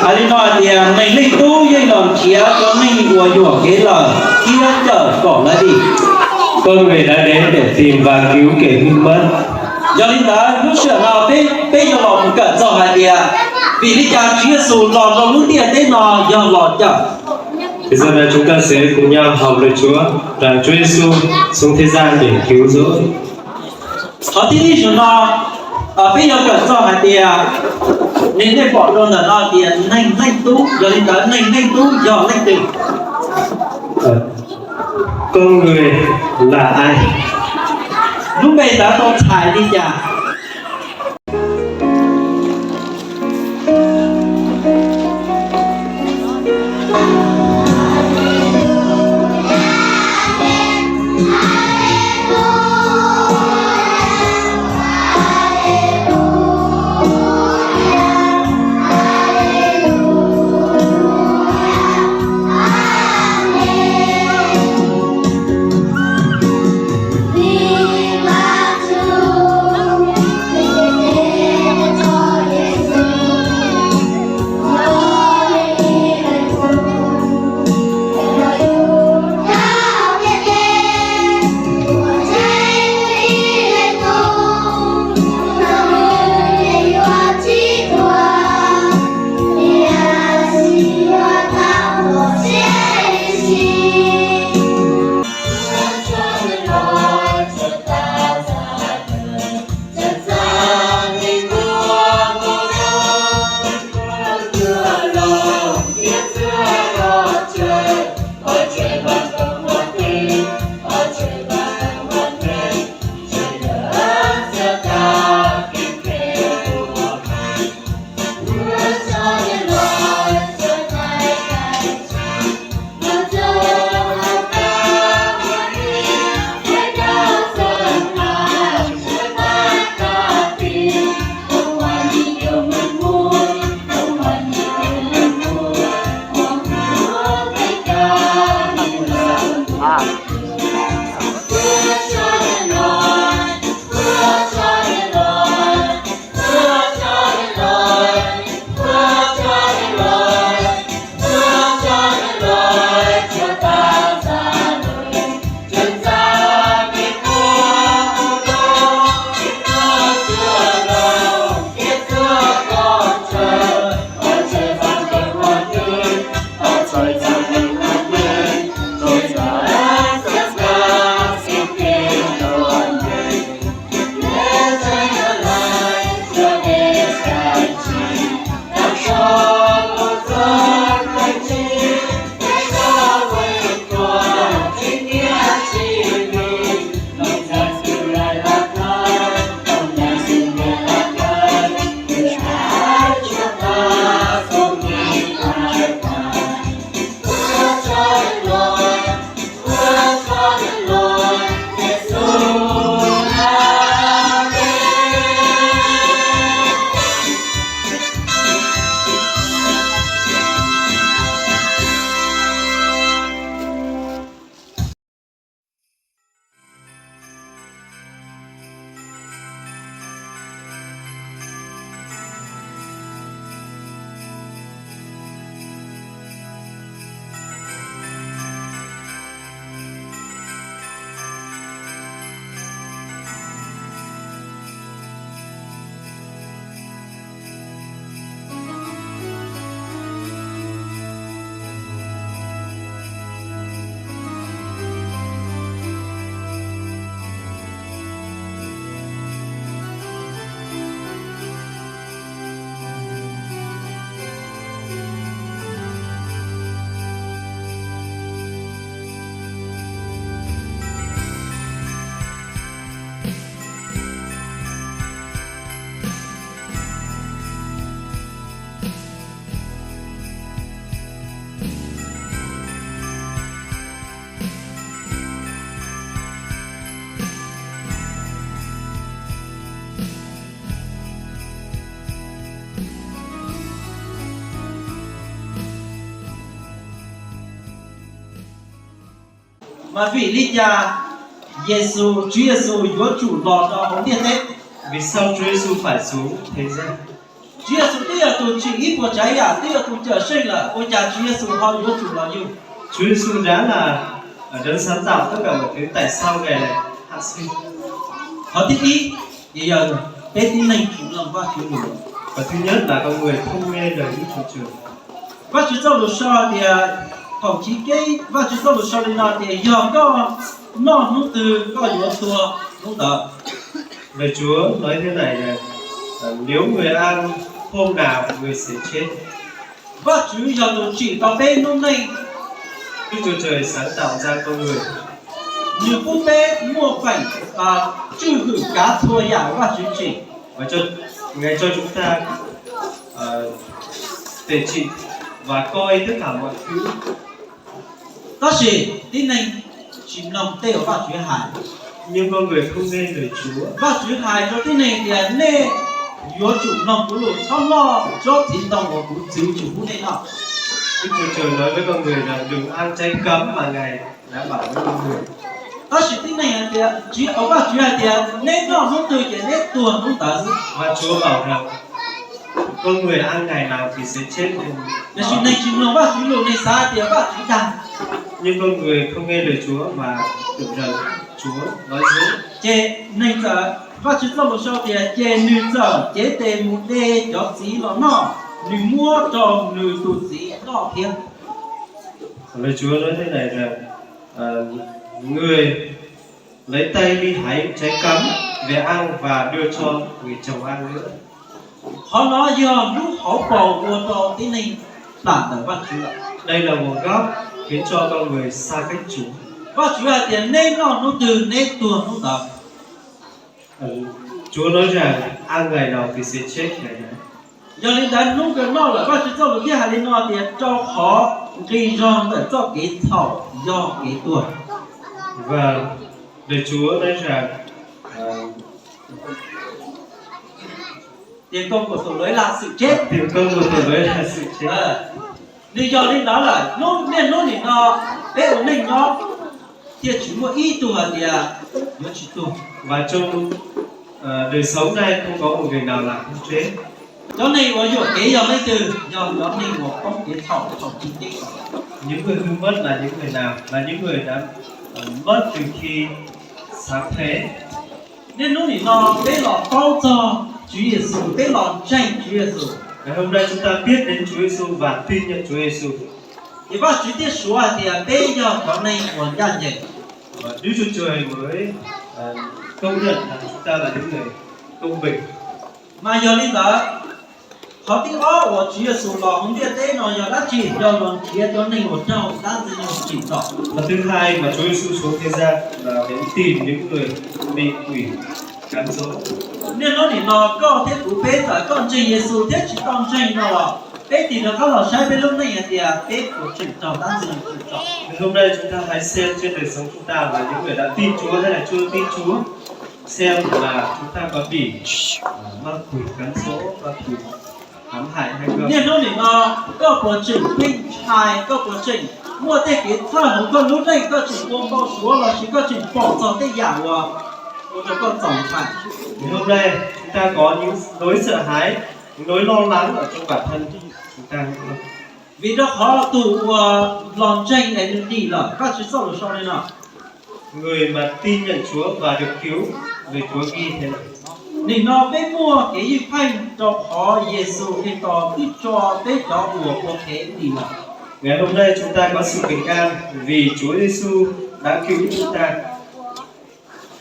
Hais li no hais tias Neeg Leej Tub yeej los nrhiav cov neeg uas yuam kev lawm thiab cawm kom lawv dim. Con người đã đến để tìm và cứu kẻ ngu mất. Yog li ntawd lub sij hawm no peb, peb yuav los mus kawm txog hais tias vim li cas Tswv Yexus los rau lub ntiaj teb no yog los cawm. Bây giờ là chúng ta sẽ cùng nhau học lời Chúa rằng Chúa Giêsu xuống thế gian để cứu rỗi. Qhov thib ib zaug no, peb yuav kawm txog hais tias, nej pom rau ntawm no tias Neeg Leej Tub, yog li ntawd Neeg Leej Tub yog leej twg? Con người là ai? Lub npe ntawd tau txhais li cas? Mas vim li cas Yexus, Tswv Yexus yuav tsum los rau hauv ntiaj teb? Vì sao Chúa Giêsu phải xuống thế gian? Tswv Yexus twb Twb yog tus tsim ib puas tsav yam, twb yog tus cawm seej lawm, ua cas Tswv Yexus ho yuav tsum los yug? Chúa Giêsu đã là đấng sáng tạo tất cả mọi thứ, tại sao Ngài lại hạ sinh? Qhov thib ib, ces yog peb tib neeg tsis mloog Vajtswv lus. Và thứ nhất là con người không nghe lời Đức Chúa Trời. Vajtswv txoj lus sau tias, thaum chiv keeb Vajtswv txoj lus sau li no tias, yog koj noj hnub twg koj yuav tuag hnub ntawd. Lời Chúa nói thế này là, à, nếu người ăn hôm nào người sẽ chết. Vajtswv yog tus tsim tau peb lub neej. Đức Chúa Trời sáng tạo ra con người. Nws pub peb muaj feem tswj hwm kav txhua yam Vajtswv tsim. Và cho, Ngài cho chúng ta, ờ, để trị và coi tất cả mọi thứ. Tab sis tib neeg tsis mloog tej uas Vajtswv hais. Nhưng con người không nghe lời Chúa. Vajtswv hais rau tib neeg tias, nej yuav tsum mloog kuv lus, txhob noj tsob txiv ntoo uas kuv txwv tsum pub nej noj. Đức Chúa Trời nói với con người rằng đừng ăn trái cấm mà Ngài đã bảo với con người. Tab sis tib neeg hais tias, tsis, Vajtswv hais tias neb noj hnub twg ces neb tuag hnub ntawd xwb. Và Chúa bảo rằng con người ăn ngày nào thì sẽ chết hôm đó. Tiam sis neeg tsis mloog Vajtswv lus, neeg xav tias Vajtswv dag. Nhưng con người không nghe lời Chúa mà tưởng rằng Chúa nói dối. Ces neeg txawm, Vajtswv txoj lus sau tias, ces nws txawm cev tes mus de cov txiv los noj, nws muab rau nws tus txiv noj thiab. Lời Chúa nói thế này rằng, ờ, người lấy tay đi hái trái cấm về ăn và đưa cho người chồng ăn nữa. Qhov no yog lub hauv paus ua rau tib neeg plam ntawm Vajtswv lawm. Đây là một góc khiến cho con người xa cách Chúa. Vajtswv hais tias neb noj hnub twg neb tuag hnub ntawd. Chúa nói rằng ăn ngày nào thì sẽ chết ngày đó. Yog li ntawd hnub kawg noj lawm, Vajtswv txoj lus thiaj hais li no tias rau qhov nqi zog ntawm txoj kev txhaum yog kev tuag. Và lời Chúa nói rằng, ờ, tiền công của tội lỗi là sự chết. Tiền công của tội lỗi là sự chết. Nws yog li ntawd lawm, niaj hnub nim no peb ua neej nyob thiaj tsis muaj ib tug hais tias yuav tsis tuag. Và trong, ờ, đời sống này không có một người nào là không chết. Cov neeg uas yuam kev yog leej twg? Yog cov neeg uas poob kev txhaum thaum chiv keeb. Những người hư mất là những người nào? Là những người đã, ờ, mất từ khi sáng thế. Niaj hnub nim no peb los paub txog Tswv Yexus, peb los ntseeg Tswv Yexus. Ngày hôm nay chúng ta biết đến Chúa Giêsu và tin nhận Chúa Giêsu. Ces Vajtswv thiaj suav hais tias peb yog cov neeg uas ncaj ncees. Và Đức Chúa Trời mới, ờ, công nhận rằng chúng ta là những người công bình. Mas yog li ntawd, qhov thib ob uas Tswv Yexus los hauv ntiaj teb no yog dab tsi? Yog los nrhiav cov neeg uas raug dab Ntxwg Nyoog tsim txom. Và thứ hai mà Chúa Giêsu xuống thế gian là đến tìm những người bị quỷ cắn dỗ. Niaj hnub nim no koj thiab kuv peb txawm koj ntseeg Yexus thiab tsis tau ntseeg no los peb tig rov qab los saib peb lub neej hais tias peb puas tseem raug dab Ntxwg Nyoog tsim txom. Ngày hôm nay chúng ta hãy xem trên đời sống chúng ta là những người đã tin Chúa hay là chưa tin Chúa, xem là chúng ta có bị, à, ma quỷ cắn dỗ, ma quỷ hãm hại hay không. Niaj hnub nim no koj puas tseem pheej ntshai, koj puas tseem muaj tej kev txhawj hauv koj lub neej, koj tseem ua npau suav lossis koj tseem pom txog tej yam uas ua rau koj txaus ntshai. Ngày hôm nay chúng ta có những nỗi sợ hãi, những nỗi lo lắng ở trong bản thân chúng ta hay không? Vim rau qhov tus uas los ntseeg es nws dim lawm, Vajtswv txoj lus sau li no. Người mà tin nhận Chúa và được cứu, lời Chúa ghi thế này. Nim no peb muaj kev ywj pheej rau qhov Yexus Khetos twb tso peb cov uas ua qhev dim lawm. Ngày hôm nay chúng ta có sự bình an vì Chúa Giêsu đã cứu chúng ta.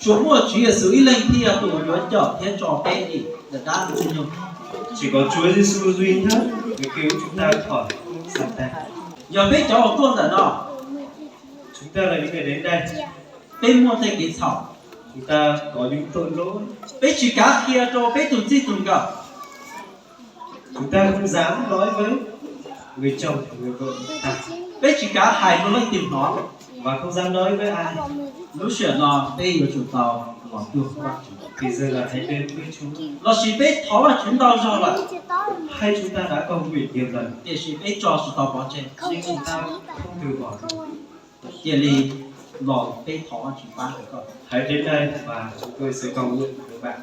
Tsuas muaj Tswv Yexus ib leeg thiaj yog tus yuav cawm thiab tso peb dim ntawm dab Ntxwg Nyoog. Chỉ có Chúa Giêsu duy nhất mới cứu chúng ta khỏi Satan. Yog peb cov uas tuaj ntawm no, chúng ta là những người đến đây, peb muaj tej kev txhaum, chúng ta có những tội lỗi, peb tsis kav qhia rau peb tus txij tus nkawm. Chúng ta không dám nói với người chồng, người vợ chúng ta. Peb tsis kav hais rau leej twg hnov. Và không dám nói với ai. Lub sij hawm no peb yuav tsum tau los cuag Vajtswv. Thì giờ là hãy đến với Chúa. Lossis peb thov Vajtswv ntau zaug lawm. Hay chúng ta đã cầu nguyện nhiều lần. Tiam sis peb tso tsis tau pov tseg. Nhưng chúng ta không từ bỏ được. Cia li los peb thov Vajtswv pab rau koj. Hãy đến đây và chúng tôi sẽ cầu nguyện với bạn.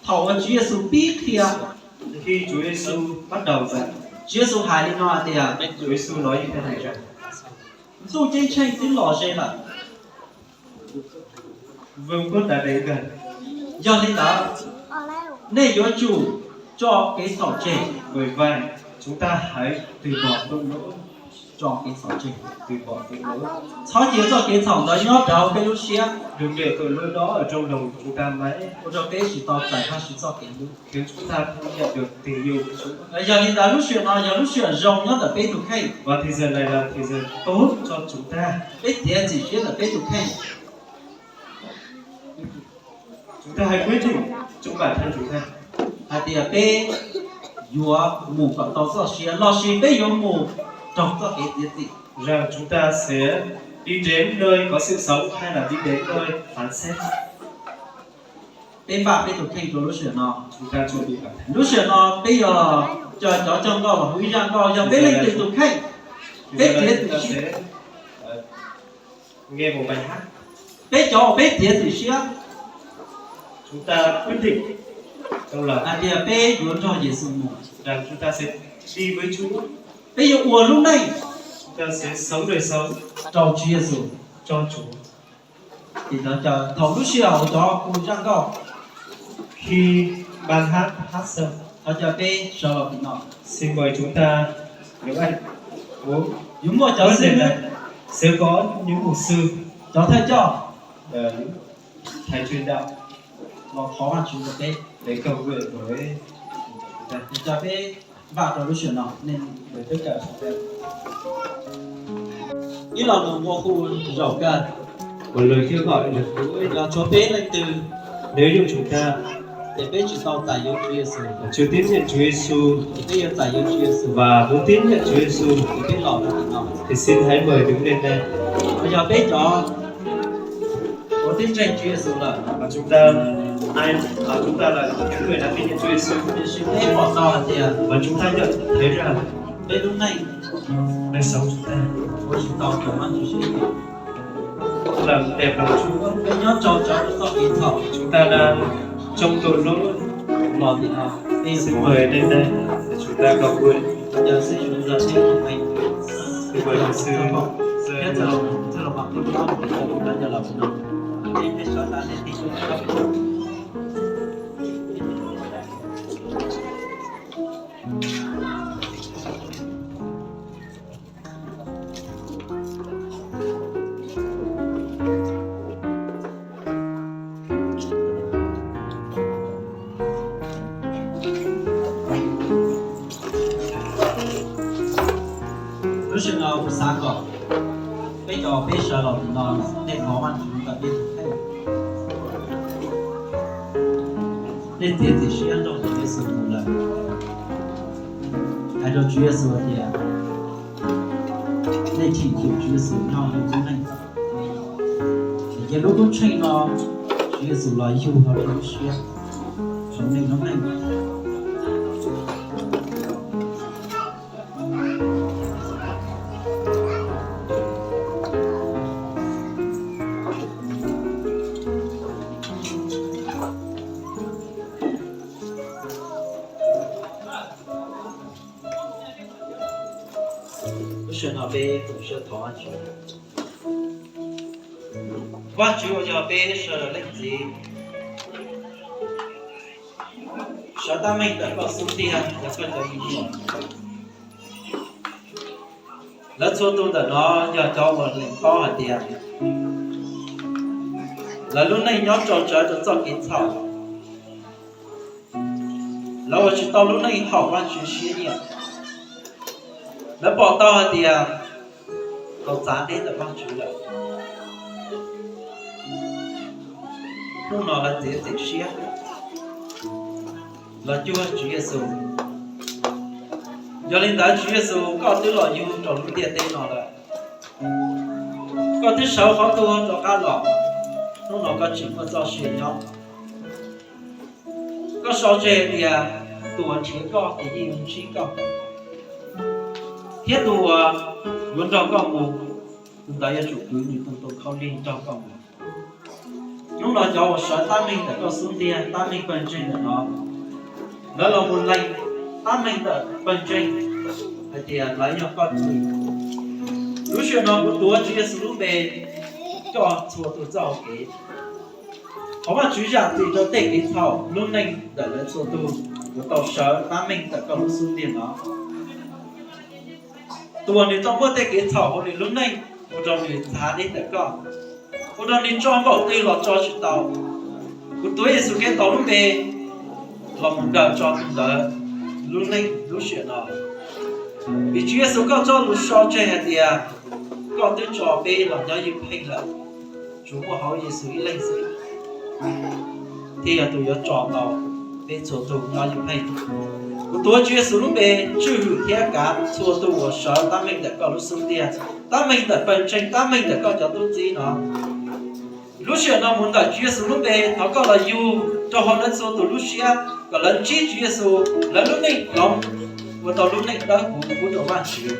Thaum uas Tswv Yexus pib qhia Khi Tswv Yexus bắt đầu dạy, Tswv Yexus hais li no hais tias, Tswv Yexus nói như thế này rằng, ntuj ceeb tsheej twb los ze lawm, vương quốc đã đến gần. Yog li ntawd, nej yuav tsum tso kev txhaum tseg. Bởi vậy, chúng ta hãy từ bỏ tội lỗi. Tso kev txhaum tseg, từ bỏ tội lỗi. Txhob cia txoj kev txhaum ntawd nyob rau peb lub siab. Đừng để tội lỗi đó ở trong lòng chúng ta mãi, ua rau peb tsis tau txais Vajtswv txoj kev hlub. Khiến chúng ta không nhận được tình yêu của Chúa. Yog li ntawd lub sij hawm no yog lub sij hawm zoo nyob ntawm peb tus kheej. Và thời gian này là thời gian tốt cho chúng ta. Peb txiav txim siab ntawm peb tus kheej. Chúng ta hãy quyết định trong bản thân chúng ta. Hais tias peb yuav mus kom tau txoj sia lossis peb yuav mus raug txoj kev txiav txim. Rằng chúng ta sẽ đi đến nơi có sự sống hay là đi đến nơi phán xét. Peb npaj peb tus kheej rau lub sij hawm no. Chúng ta chuẩn bị bản thân. Lub sij hawm no peb yog cov coj nkauj los hu ib zaj nkauj, yog peb leej twg tus kheej, peb txiav txim siab. Nghe một bài hát. Peb cov uas peb txiav txim siab, chúng ta quyết định trong lòng hais tias peb yuav nrog Yexus mus, rằng chúng ta sẽ đi với Chúa, peb yuav ua lub neej, chúng ta sẽ sống đời sống rau Tswv Yexus, cho Chúa. Ces thaum lub sij hawm cov hu zaj nkauj, khi ban hát hát xong, thov caw peb sawv los tim no. Xin mời chúng ta, những anh, yuav muaj cov xib hwb, sẽ có những mục sư, cov thawj coj, thầy truyền đạo, los thov Vajtswv rau peb, để cầu nguyện với chúng ta. Thov caw peb npaj rau lub sij hawm no, nên mời tất cả chúng ta. Ib lo lus hu zaum kawg, một lời kêu gọi gần gũi, yog tshuav peb leej twg, nếu như chúng ta, ces peb tsis tau txais yuav Tswv Yexus, chưa tín nhận Chúa Giêsu, ces peb yuav txais yuav Tswv Yexus, và muốn tín nhận Chúa Giêsu, ces peb los rau tim no. Thì xin hãy mời đứng lên đây. Yog peb cov uas twb ntseeg Tswv Yexus lawm, và chúng ta, ai, và chúng ta là những người đã tin nhận Chúa Giêsu, tiam sis peb pom tau hais tias, và chúng ta nhận thấy rằng peb lub neej, đời sống chúng ta, ua tsis tau raws Vajtswv siab nyiam. Làm đẹp lòng Chúa. Peb nyob tsau tsawv rau txoj kev txhaum. Chúng ta đang trong tội lỗi. Los tim no. Xin mời lên đây để chúng ta cầu nguyện. Thov caw xib hwb Zaj Thiab, xin mời mục sư Zaj Thiab, Lub sij hawm no kuv xav kom peb cov peb sawv los tim no, nej thov Vajtswv kom nej, nej txiav txim siab nrog Tswv Yexus mus lawm. Hais rau Tswv Yexus hais tias nej cheem tsum Tswv Yexus nyob hauv nej lub neej. Ces lub koob tsheej no Tswv Yexus los yug hauv nej lub siab, hauv nej lub neej. Lub sij hawm no peb ua siab thov Vajtswv. Vajtswv uas yog peb sawv daws leej Txiv, sawv tab meeg ntawm koj xub ntiag yog koj cov me nyuam. Lawv txhua tus ntawm no yog cov uas lees paub hais tias lawv lub neej nyob tsau tsawv rau txoj kev txhaum. Lawv ua tsis tau lub neej haum Vajtswv siab nyiam. Lawv pom tau hais tias tau txav deb ntawm Vajtswv lawm. Hnub no lawv txiav txim siab los cuag Tswv Yexus. Yog li ntawd Tswv Yexus, koj twb los yug rau lub ntiaj teb no lawm. Koj twb sawv qhov tuag rov qab los, hnub no koj tseem muaj txoj sia nyob. Koj sau tseg tias tus uas nrhiav koj ces yeej yuav ntsib koj, thiab tus uas yuav nrog koj mus, tus ntawd yuav tsum kwv nws tus ntoo khaub lig nrog koj mus. Hnub no cov uas sawv tab meeg ntawm koj xub ntiag, tab meeg pawg ntseeg ntawm no, Lawv los mus lees tab meeg ntawm pawg ntseeg hais tias lawv yog koj tug. Lub sij hawm no kuv tuav Tswv Yexus lub npe coj txhua tus txoj hauv kev. Thov Vajtswv zam txim rau tej kev txhaum lub neej ntawm lawv txhua tus uas tau sawv tab meeg ntawm koj lub xub ntiag no. Tus uas nws tau muaj tej kev txhaum hauv nws lub neej, ua rau nws txhav deb ntawm koj, ua rau nws tso npaum twg los tso tsis tau. Kuv tuav Yexus Khetos lub npe los mus daws tso tus ntawd lub neej lub sij hawm no. Vim Tswv Yexus koj txoj lus sau tseg hais tias koj twb tso peb los nyob ywj pheej lawm, tsuas muaj hauv Yexus ib leeg xwb thiaj yog tus yuav tso tau peb txhua tus nyob ywj pheej. Kuv tuav Tswv Yexus lub npe tswj hwm thiab kav txhua tus uas sawv tab meeg ntawm koj lub xub ntiag, tab meeg ntawm pawg ntseeg, tab meeg ntawm koj cov tub txib no. Lub sij hawm no mus ntawm Tswv Yexus lub npe thov koj los yug rau hauv lawv txhua tus lub siab kom lawv ntsib Tswv Yexus, lawv lub neej hloov, ua tau lub neej dawb huv pub rau Vajtswv,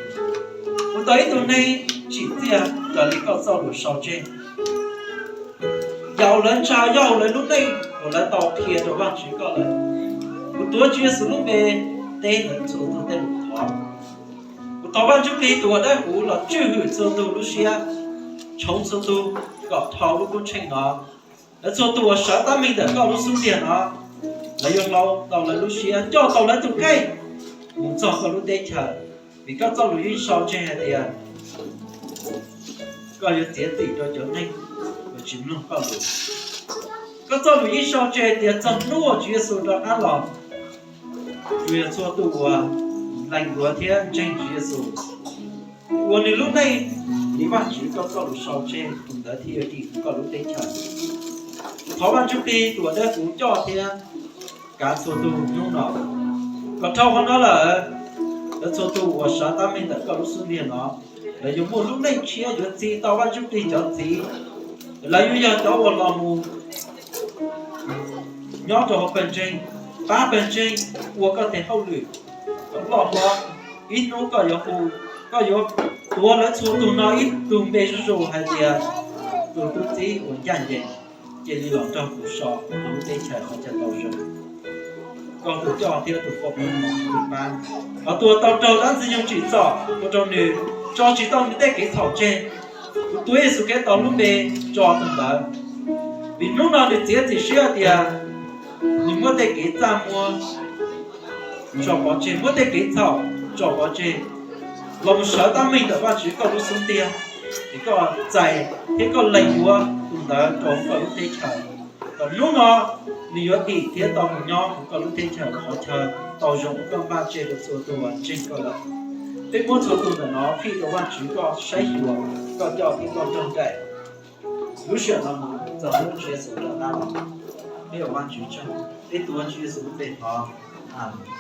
ua tau ib tug neeg tsim txiaj raws li koj txoj lus sau tseg. Yam uas lawv ntshaw yog hauv lawv lub neej uas lawv tau qhia rau Vajtswv koj lawm. Kuv tuav Tswv Yexus lub npe teb lawv txhua tus tej lus thov. Kuv thov Vaj Ntsuj Plig tus uas dawb huv los tswj hwm txhua tus lub siab, tshoov txhua tus kom dhau lub koob tsheej no. Lawv txhua tus uas sawv tab meeg ntawm koj lub xub ntiag no, lawv yuav hloov tau lawv lub siab, coj tau lawv tus kheej mus txog koj lub teb chaws. Vim koj txoj lus yeej sau tseg hais tias koj yuav txiav txim rau cov neeg uas tsis mloog koj lus. Koj txoj lus yeej sau tseg hais tias txog hnub uas Tswv Yexus rov qab los, tsuas yog txhua tus uas lees yuav thiab ntseeg Tswv Yexus, ua nws lub neej li Vajtswv koj txoj lus sau tseg, tus ntawd thiaj yuav dim koj lub teb chaws. Thov Vaj Ntsuj Plig tus uas dawb huv coj thiab kav txhua tus hnub no, kom dhau qhov no lawm, lawv txhua tus uas sawv tab meeg ntawm koj lub xub ntiag no, lawv yuav muaj lub neej tshiab, yuav txi tau Vaj Ntsuj Plig cov txiv. Lawv yuav yog cov uas los mus nyob rau hauv pawg ntseeg, pab pawg ntseeg ua koj tes hauj lwm kom loj hlob. Ib hnub koj yuav hu, koj yuav tuav lawv txhua tus no ib tug npe zuj zus hais tias tus tub txib uas ncaj ncees, cia li los nrog kuv so hauv lub teb chaws qhov chaw tau zoo. Koj tus coj thiab tus pab, tus pab, qhov tus uas tau raug dab Ntxwg Nyoog tsim txom ua rau nws tso tsis tau nws tej kev txhaum tseg, kuv tuav Yexus Khetos lub npe tso tus ntawd. Vim hnub no nws txiav txim siab tias nws muab tej kev txaj muag tso pov tseg, muab tej kev txhaum tso pov tseg, los mus sawv tab meeg ntawm Vajtswv koj lub xub ntiag, es koj txais thiab koj lees yuav tus ntawd rau hauv koj lub teb chaws. Kom hnub no nws yuav dim thiab tau mus nyob hauv koj lub teb chaws qhov chaw tau zoo uas koj npaj tseg rau txhua tus uas ntseeg koj lawm. Peb muab txhua tus ntawm no fij rau Vajtswv koj saib xyuas, koj coj thiab koj nrog nraim. Lub sij hawm no mus txog hnub Tswv Yexus rov qab los, peb ua Vajtswv tsaug, peb tuav Tswv Yexus lub npe thov. Amees.